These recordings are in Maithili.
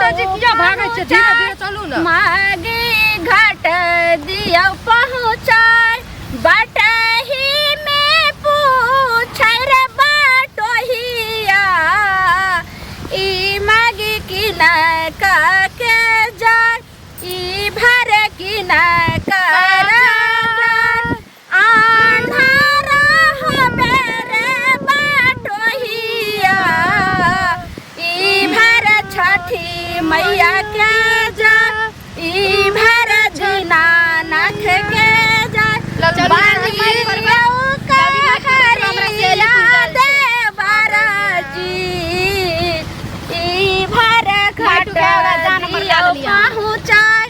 तेजी किया भागै छियै? धीरे धीरे चलू ने। मागे घाट दियौ पहुँचाय, बटही में पूछै रे बटोहिया, ई मागी कि न के जाय, ई भर कि न कर आन्हारा होबे रे बाटोहिया, ई भर छठी मैया के जा, ई भर दीनानाथ के जा। चलू, बानियौ कहरिया देवराजी, ई भर घाट दियौ पहुँचाय,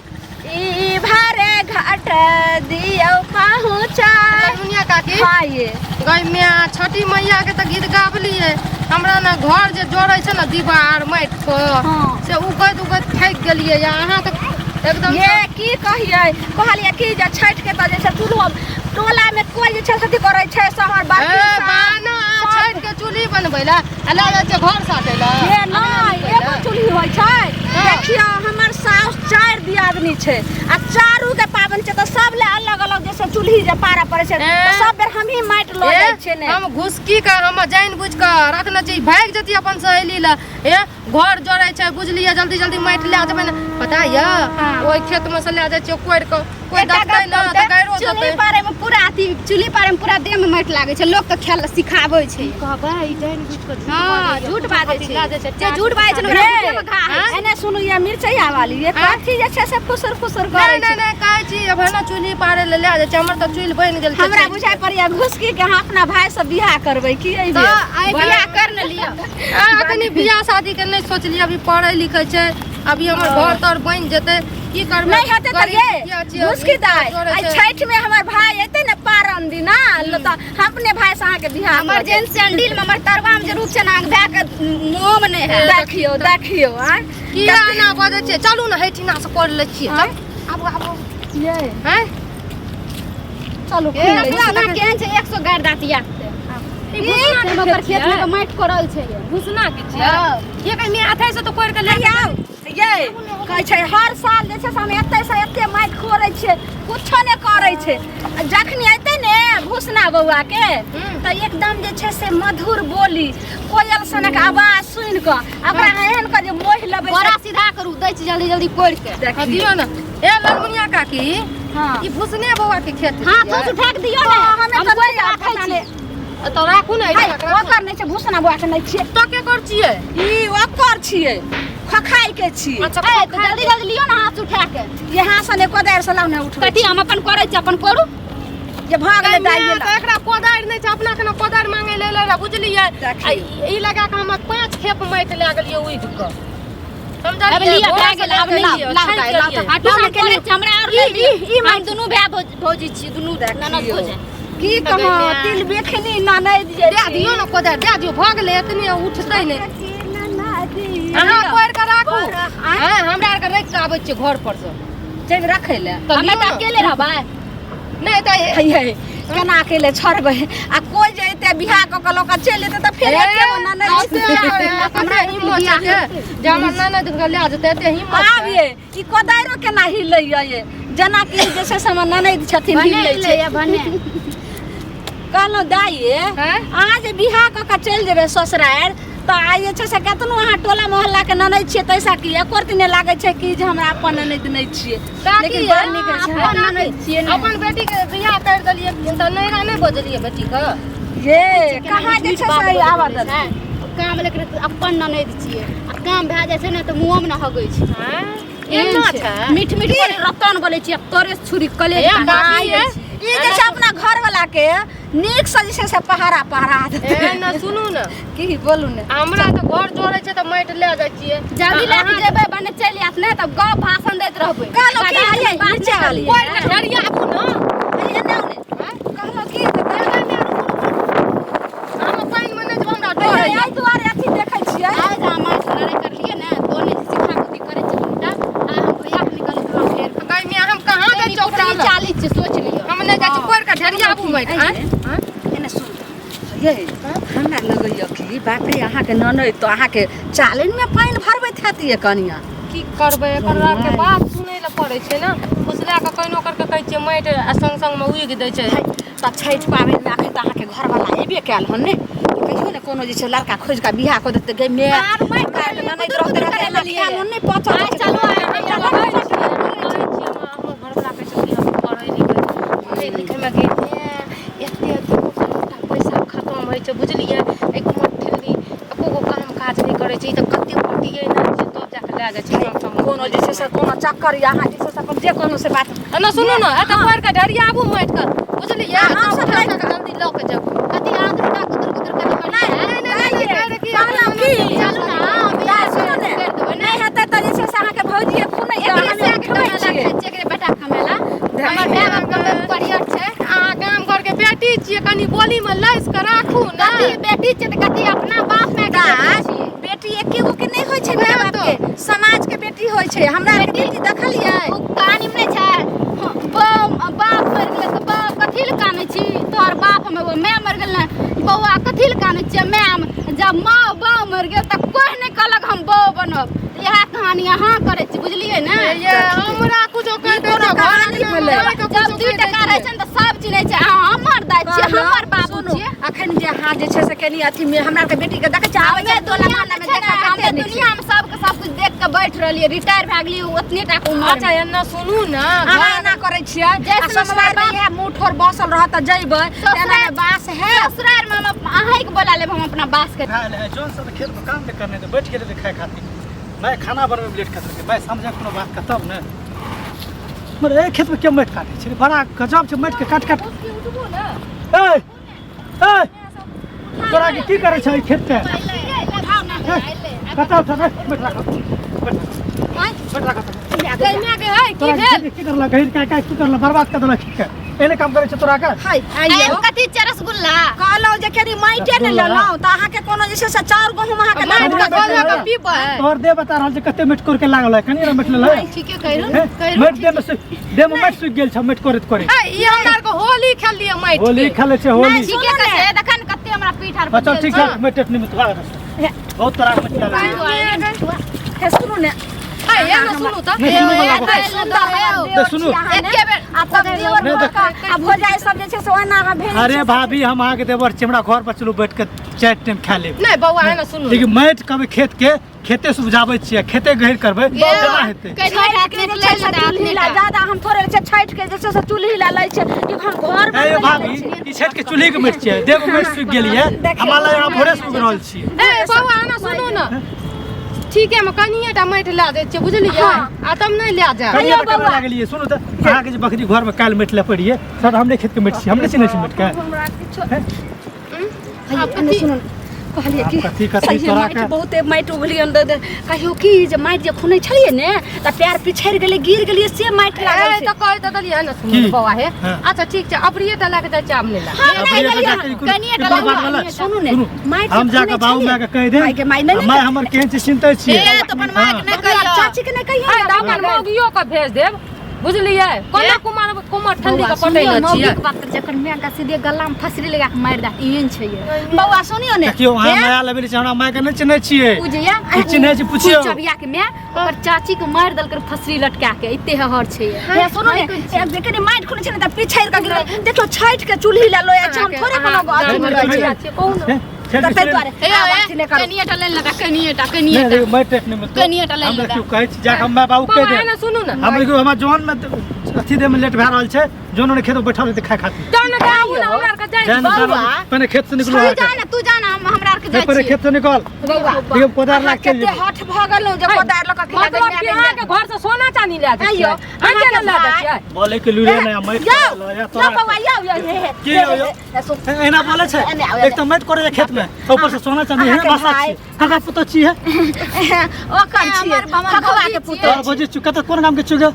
ई भरे घाट दियौ पहुँचाय। मुनिया काकी। हाँ ये। गई मिया, छठी मैया के तऽ गीत गाबलियै। हमरा ने घर जे जोड़ै छै ने दीवार माटि के, से उगैत उगैत थाकि गेलियै। या अहाँ तऽ एकदम ये की कहियै, कहलियै कि जे छठि के तऽ जे छै चूल्हो टोला में कोइ जे छै से अथी करै छै शहर बाकी ए सब। बाना, छठि के चूल्ही बनबै लए आ लए जाइ छै घर साटै लए। ये नहि, एगो चूल्ही होइ छै। देखियौ, हमर साउस चारि दियादनी छै आ चारू के पाबनि छै, तऽ सब ले अलग अलग जे छै चूल्ही जे पारऽ पड़ै छै, तऽ सब बेर हमही माटि लऽ ए, जाइ छियै ने। हम घुसकी के हम जानि बुझि कऽ रखने छी, भागि जैती अपन सहेली लए। ए, घर जोड़ै छै बुझलियै, जल्दी जल्दी माटि लए जेबै ने, पता यऽ? ओहि खेतमे से लए जाइ छियै कोड़ि कऽ, कोइ एकटा देखतै गप ने कहू तऽ गाइरो चूल्ही देतै। पारे में पूरा अथी, चूल्ही पारे में पूरा देह में माटि लागै छै, लोक के खेल सिखाबै छै। कहबै ई जानि बुझि कऽ झूठ हाँ, बाजैए। झूठ बाजै छै। लए जाइ छै। जे झूठ बाजै छै ने, ओकरा हे, मुँहे में घा होइ छै। एने सुनू, ये मिरचैया वाली ये कथी जे छै से फुसुर फुसुर नहि करै नहि छै? नहि, कहै छी अब ने चूल्ही पारे लए लए जाइ छै, हमर तऽ चूल्हि बनि गेल छै। हमरा बुझाइ पड़ैया घुसकी के अहाँ अपना भाय से बियाह करबै की एहि बेर? तऽ आइ बियाह कर ने लिअ। आ, अखनी बियाह शादी के नहि सोचलियै, अभी पढ़ै लिखै छै, अभी हमर घर तर बनि जेतै, की करबै? नहि हेतै तऽ गरीब ये दुखिया छियै, घुसकी दाइ, जोड़ै आइ छै। छठि में हमर भाय एतै ने पारन दिना तऽ हम अपने भाय से अहाँके बियाह हमर कऽ देब। जेहन सैंडल में, हमर तरवा में जे रूप छै ने, अहाँके भाय के मुँहो में नहि हैत। देखियौ देखियौ, आँय। किया एना बजै छियै? चलू ने, हेठिना से कर लै छियै, चल आबू आबू। ये हैं। चलू। ए, खुलि लै छी। घुसना केहन छै? 100 गारि दाँत याद छै। ई घुसना के ओकर खेत में के माटि कोड़ल छै ये। घुसना के छियै? ये कहीं हाथे से तो कोड़ के ले आउ ये। कहै छै हर साल जे छै से हम एते से एते माटि खोरै छियै, कुछो नहि करै छै। आ जखनी एतै ने भूसना बौआ के, तऽ एकदम जे छै से मधुर बोली, कोयल सनक आवाज सुनि कऽ ओकरा एहन कऽ जे मोहि लेबै। बोरा सीधा करू, दै छी जल्दी जल्दी कोड़ि के। हाँ, देखियौ। दियौ ने। ए ललमुनिया काकी। हाँ। ई भुसने बौआ के खेत हाथ छियै? उठा के दियौ ने। हमे हम तऽ कोड़ि नहि के राखै पता छी। नहि। तऽ राखू ने। है, एहिठाम राखू। ओकर नहि छै, भूसना बौआ के नहि छियै। तऽ केकर छियै? ई ओकर छियै, खखाइ के छियै। अच्छा। ए, तऽ जल्दी जल्दी लियौ ने हाथ उठा के। यहाँ से ने कोदारि से लाउ ने, उठबै। कथी हम अपन करै छी, अपन करू। जे भऽ गेलै दाइ। तऽ एकरा कोदारि नहि छै, अपना केना कोदारि मांगे ले ले बुझलियै? देखियौ। आ ई लगा कऽ हम 5 खेप माटि लए गेलियै उघि कऽ। अब लिअ, भए गेल, आब लाउ, लाउ दाइ, लाउ तऽ। हाटू हम करै छी, हमरा आओर ले लिअ। ई हम दुनू भाय भौजी छी, दुनू ननद भौजाइ। की कहौं, तिल बेखनी ननैद जे दए दियौ ने कोदारि, दए दियौ, भऽ गेलै, एतने उठतै नहि। अहाँ कोरि कऽ राखू। आँय, हमरा आरके राखि कऽ आबै छियै घर पर से। जेब रखै लए। तऽ हमे लियौ तऽ ने। अकेले रहबै। नहि तऽ हे हे, केना अकेले छोड़बै? आ कोइ जे एते बियाह कऽ कऽ लऽ कऽ चलि जेतै तऽ फेर एके गो ननैद कते हमरा हिम्मत बियाह छै जे हमर ननद के लए जेतै? एते हिम्मत आब छै? ये ई कोदारिो केना हिलैया ये, जेनाकि जे छै से हमर ननैद छथिन भने हिलै छै। हिलैया भने। कहलहुँ दाइ, हैं? अहाँ जे बियाह कऽ कऽ चलि जेबै ससुरारि, तऽ आइ जे छै से केतनो अहाँ टोला मोहल्ला के ननैद छियै, तैसा कि एको रत्ती नहि लागै छै कि जे हमरा अपन ननैद नहि छियै? काकी, लेकिन बड़ नीक छै। अपन ननैद छियै ने। अपन बेटी के बियाह कर देलियै तऽ नैहरा नहि बजलियै बेटी के? ये कहाँ जे छै से आबऽ देलकै। काम लेकिन अपन ननैद छियै आ काम भए जाइ छै ने तऽ मुँहोमे ने हगै छै। एहन एना छै। छै? मीठ मीठ बोले, रतन बोलै छियै, तोरे छुरी कलेज ए, काटै काकी, छै। ए। ई जे छै अपना घर वाला के नीक से जे छै से पहाड़ा पहरा देतै। ए ना, सुनू ने। की बोलू ने। हमरा तऽ घर जोड़ै छै तऽ माटि लए जाइ छियै। जल्दी लए के जेबै, बने चलि आयत ने तब गप भाषण दैत रहबै। कहलहुँ की गधा हइये, बात नहि नीचे वाली। करलियै। कोइ के ढेरियाबू ने। हइये, एने ओने। कहलहुँ की तऽ हम पानिमे नहि जेबै, हमरा डर हइये, होइए। एहि दुआरे अथी देखै छियै। आइ जे अहाँ माछ लड़ाइ करलियै ने, तो नहि सिखा कुटी करै छै हुनका। आ हम भैया के निकल के फेर गै मियाँ, हम कहाँ जाइ छियै ओकरा लग? 40 छै, सोच लियौ। हम नहि जाइ छियै, कोरि के ढेरियाबू माटि। आँय? आँय? एने सुन ये, हमरा लगैए कि बाप रे, अहाँके ननैद तऽ अहाँके चालनिमे पानि भरबैत हैत ये कनिया। की करबै, एकर आरके बात सुनै लए पड़ै छै ने। फुसला कऽ कहिनो करके कहै छियै माटि आ संग संगमे उगि दै छै। तऽ छठि पाबनिमे अखन तऽ अहाँके घरवला अयबे कयल हन ने, तऽ कहियो ने कोनो जे छै लड़का खोजि कऽ बियाह कऽ देतै। गै माय, आब माटि हमरा आरके कोड़लियै, ननैद कुदुर रहते कुदुर रहते करै एना लेलियै। खायल नहि पचल। आइ चलू, आइ हम कहै छियै, कहै छियै हमर घरवला कहै छै कि हम पढ़ै लिखै, पढ़ै लिखैमे गे एते सबटा पैसा खतम होइ छै बुझलियै। एक ठेली एको गो काम काज नहि करै छै। ई तऽ कते पटिये ने छै तब जाके लए जाइ छै संग संगमे। कोनो जे छै से कोनो चक्कर यऽ अहाँ जे छै से अपन जे कोनो से बात। एना सुनू ने, एतऽ कोड़ि कऽ ढरियाबू माटिके बुझलियै। अहाँ सब सब लए कऽ जल्दी लऽ कऽ जाउ। कथी अहाँ दूटा कुदुर कुदुर कथी नहि, करियै? नहि, नहि, कहलहुँ की, चलू ने, अहाँ बियाह सुनू ने, करि देबै ने। नहि हेतै तऽ जे छै से अहाँके भौजिए खुनै एकरे से आके कमेला खाइ छियै, एकरे बेटा कमेला। हमर माय बाप कमे परियर छै। अहाँ गाम घरके बेटी छियै, कनि बोलीमे लैस कऽ राखू ने। कथी बेटी छियै तऽ कथी अपना बाप माय के बेटी छियै। बेटी एके गो के नहि होइ छै, माय बाप के समाज के बेटी होइ छै। हमरा आरके बेटी देखलियै? ओ कहानीमे नहि छै, बाप मरि गेलै तऽ बाप कथी लए कानै छी तोहर बाप हम एगो, माय मरि गेल ने बौआ कथी लए कानै छियै माय हम। जब माँ बाप मरि गेल तऽ कोइ नहि कहलक हम बौ बनब। इएह कहानी अहाँ करै छी, बुझलियै ने? ये हमरा कुछो कहि दै कोनो छै, कहानी घरक भेलै। नाम लऽ कऽ जब कुछो दू कहि दै टका रहै छियै। छै ने तऽ सब चिन्है छै, अहाँ हमर दाइ छियै, हमर बाबू सुनू, छियै। अखन जे अहाँ जे छै से कनि अथी मे हमरा आरके बेटी के देखै छै आबै हमे छै टोला दुनिया मोहल्ला मे मे छै ने, देखा हमे कते नीक छै। दुनिया मे सबके सब कुछ देख के बैठ रहलियै, रिटायर भए गेलियै ओतने टा के उमर। अच्छा एना सुनू ने, अहाँ एना करै छियै जैसे आ हमर ससुरारि मे इएह मुँह ठोर बसल रहत तऽ जइबै तेना ने बास है। ससुरार मे हम अहाँके बोला लेब, हम अपना बास के खाय ले जोन सब खेत में काम नहीं करने तो बैठ के खाए खातिर मैं खाना बनबै में लेट कर देलकै। मैं समझे कोनो बात के तब ने मगर ए खेत में के माटि काटै छै बड़ा गजब छै माटि के काट काट। ए ए तोरा के की करै छै खेत पे? कतऽ उठा रे, बैठ राख, बैठ राख। गैमा के है की तोरा के भेल? की करलक गहीर काय काय की करलक बर्बाद कर देलक खेत के। एने काम करै छै तोरा के? हाय आइयो कथी छै रसगुल्ला? कहलहुँ जे कनि माटिए ने लेलहुँ तऽ अहाँके कोनो जे छै से चाउर गहूँम अहाँके माटि नहि के गोला के पीबै। तोहर देह बता रहल छै कते माटि कोर के लागल है, कनि ने माटि लेलक ठीके कहि रहल हे? कहि रहल। माटि देह में देह में माटि सुखि गेल छै माटि कोरैत कोरैत। ए, ई हमरा आरके होली खेललियै माटि होली के। खेलै छै होली। ठीके कहै छै, देखा ने कते हमरा पीठ आर अच्छा ठीक छै, माटि नहीं मितवा बहुत तोरा के माटि लागल। हे सुनू ने। ए, एना सुनू तऽ। नहि सुनू बला गप। सुन्दर तऽ सुनू। एके बेर आ तब देवर नहि भऽ कऽ आ भौजाइ सब जे छै से ओना अहाँ भेल। अरे भाभी, हम अहाँके देवर छी, हमरा घर पर चलू बैठ के चारि टाइम खा लेब। नहि बौआ, एना सुनू। लेकिन माटि कभी खेत के खेते से उपजाबै छियै, खेते गहीर करबै केना हेतै? छठि के जे छै से चूल्ही ला ज्यादा हम थोड़े छै, छठि के जे छै से चूल्ही ला लै छै कि हम घर ए यौ बनबै भाभी, लै छी। ई छठि के चूल्ही के माटि छियै, देह में माटि सुखि गेलियै, हमरा लग अहाँ भोरे से उगि रहल छियै। ए बौआ, एना सुनू ने, ठीके मे कनिये टा माटि लए दै छियै बुझलियै, आ तब नहि लए जायब। कनिया तऽ केना लागलियै? सुनू तऽ, अहाँके जे बकरी घर में काल्हि माटि लए पड़ियै सर, हमरे खेत के माटि छियै, हमरे चिन्है छी माटि के। हमरा किछो हे? हे, एने सुनू ने, कहलियै कि आब कथी कथी सहिए तोरा माटि के? बहुते माटि उगलियै दे दे। कहियो की जे माटि जे खुनै छलियै ने तऽ पैर पिछड़ि गेलै, गिर गेलियै, से माटि लागल ए छै। तऽ कहि तऽ देलियै ने सुनू की? ने बौआ हे। हाँ। अच्छा ठीक छै, अबरिये टा लए कऽ जाइ छियै, आब नहि लए। अबरिये तऽ जाके ई कनिये ई टा कोन बात लए भेलै? सुनू ने, सुनू, माटि हम जे जाके खुनै बाबू छलियै, माय के कहि देब, माय के माय नहि, माय हमर केहन छै चिन्हते छियै। ए तऽ अपन माय के नहि कहियो, चाची के नहि कहियो। ए तऽ अपन मौगियो के भेज देब बुझलियै, कोना कुमार कुमार ठंडी के पटेने छियै। बात करै छै, एकर माय के सीधे गला में फसरी लगा के मारि दे, एहन छै ये। बौआ सुनियो ने, देखियौ अहाँ नया लेबे छी, हमरा माय के नहि चिन्है छियै। उ जे या की चिन्है छी पुछियौ। चबिया के माय ओकर चाची के मारि देलकै फसरी लटका के, एते हर छै ये। हे सुनू ने, एक कनि माटि खुनै छै ने तऽ पिछड़ि कऽ गिर गेल। देखियौ छठि के चूल्ही ला लोया छै, हम थोड़े कोनो अथी मे रहै छियै। कहू ने। हे, छठि तऽ के ताहि चूल्ही- दुआरे हे, आब अथी नहि करू। कनिये टा ले लेता, कनिये टा, कनिये नहि टा। देखियौ माटि टाटि नहि मिलतौ। कनिये टा ले हम लेता। देखियौ कहै छी जाके हम माय बाबू कहि बौआ देब। एना सुनू ने, हम देखियौ हमरा जौन में अथी देह में लेट भए रहल छै, जौन ओने खेत में बैठल रहतै खाय खातिर। जाउ ने आबू ने, हमरा आरके जाइ जाए ने, बौआ। जाए पहिने खेत से निकलू तू अहाँके। जा ना, तू जा ना, हम हमरा आर के नहि, जाइ पहिने छियै। खेत से निकल। बौआ देखियौ कोदार अहाँ लाग चलि कते जेबै। हठ भऽ गेलहुँ जे कोदारि लऽ कऽ खिला मतलब कि अहाँके घर से सोना चानी लए जाइ छियै, आइयो, अहाँके ने लए जाइ छियै? बोले के लूरे नहि माटि यौ, यौ यौ तोरा बौआ यौ यौ हे हे। की यौ, यौ? हे, सुन। एना बोले छै, एने आउ, एक तऽ माटि करे छै खेत में, ऊपर से सोना चांदी अहाँके है भाषा भाई। छी, काका पुतोह छी है। ओकर छियै, हमर खखवा भौजी के छियै। पुतोह। तोहर भौजी छु कतऽ कोन गाम के छुगे?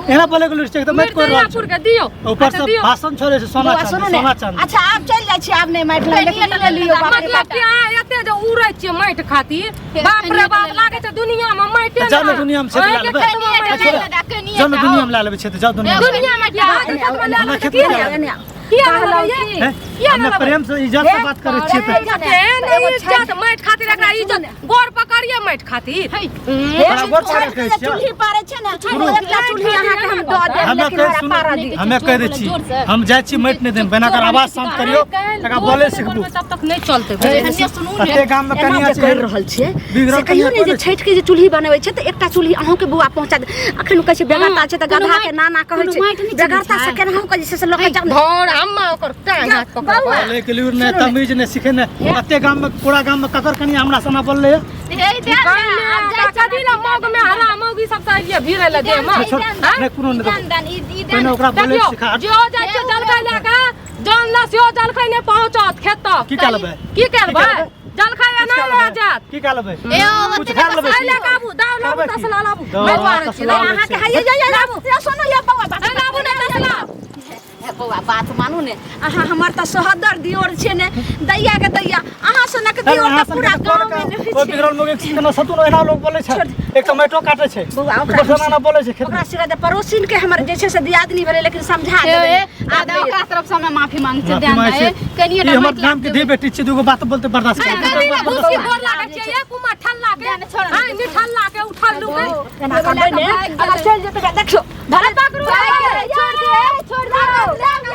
एना बोले के लूरे छै, एक तऽ माटि कोरि रहल छै मिर्जापुर के दियौ। ऊपर अच्छा से दियौ। भाषण छोड़े छै सोना बौआ चांदी सुनू ने, सोना चांदी। अच्छा आब चलि जाइ छी, आब नहि माटि लाग, लेकिन ले लियौ बाप रे मतलब बाप। कि अहाँ एते जे उड़ै छियै माटि खातिर, बाप रे बाप लागै छै दुनिया मे माटिे जाउ ने दुनिया मे क्षेत्र लए अहाँके लेबै। खेत मे माटि कनिये नहि। टा, कनिये जाउ ने टा, दुनिया में लए लेबै क्षेत्र, जाउ दुनिया में। दुनिया मे की अहाँके खेत मे लए हमरा लेबै खेत की? मे लए लेबै। एने आउ। किया कहलहुँ लड़बै की? ये? हे, किया हमे लड़बै? प्रेम से इज्जत से बात करै छियै तऽ केहन इज्जत माटि खातिर एकरा इज्जत गोर पकड़िए माटि खातिर बराबर छठि के करै जे छियै। चूल्ही पारै छै ने ओ एकटा चूल्ही अहाँके हम दऽ देब हमे लेकिन कहि हमरा सुनू पारऽ दिअ हमे कहि दै छी हम जाइ छी माटि नहि देब बिना कर आवाज शांत करियौ तकरा बोले सिखबू तब तक नहि चलतै एने सुनू ने कते गाम में एना कनिया जे छै करि रहल छियै बिगड़ल से कहियो कनिया ने जे कोन छठि के जे चूल्ही बनबै छै तऽ एकटा चूल्ही अहूँके बौआ पहुँचा दे अखन कहै छै बेगरता छै तऽ कोनो गधा के माटि- नाना कहै कोनो छै माटि नहि चिन्है बेगरता से छै। केनाहु के जे छै से लऽ के जाउ ने। धर अम्मा ओकर टांग हाथ पकड़ बौआ बोले के लिए ने तमीज ने सीखे ने कते गाम में पूरा गाम में ककर कनिया हमरा सना बोलले है हे दे ने, आब जाइ छी कथी ला मौग में हरा मौगी सब से अलिए भीड़े ले देह में छोड़, नहि कोनो नहि दान दान ई ई पहिने ओकरा बोले देखियौ सिखा जो जाइ छै जलखै लए कऽ जन ला सेहो जलखै नहि पहुँचत खेत तक की कऽ लेबै? की करबै की करबै? जलखै नहि लए जायत की कऽ लेबै ए ओ कुछ खा लेबै एहि लए कऽ आबू दाउ लाबू करबै की? तसला लाबू दाउ, मैं दुआरे छी तसला लाबू अहाँके हइये ये ये ये सुनू ये बौआ बात लाबू ने तसला हे बौआ बात मानू ने अहाँ हमर तऽ सोहदर दियोर छियै ने दैया के दैया अहाँ सनक दियोर तऽ पूरा गाँव में नहि कोई छै बिगड़ल मोगे केना सतुन एना लोग बोले छै एक तऽ माटो काटे छै बौआ ओकरा ऊपर से एना बोले छै खेत ओकरा सिखा दे पड़ोसिन के हमर जे छै से दियादनी भेलै लेकिन समझा देबै ए दादा ओकरा तरफ से हमरा माफी मांग छै माफी ध्यान मांगै दे छै। कनिए ई हमर गाम के धी बेटी छै दूगो बात बोलते बर्दाश्त कथी कर ला भूसी गोर लागै छै एक उमा ठल्ला के हां निठल्ला के उठल लुके एना करबै ने अगर चलि जेतै तऽ देखियौ धरे पकड़ू छोड़ दे छोड़ दे।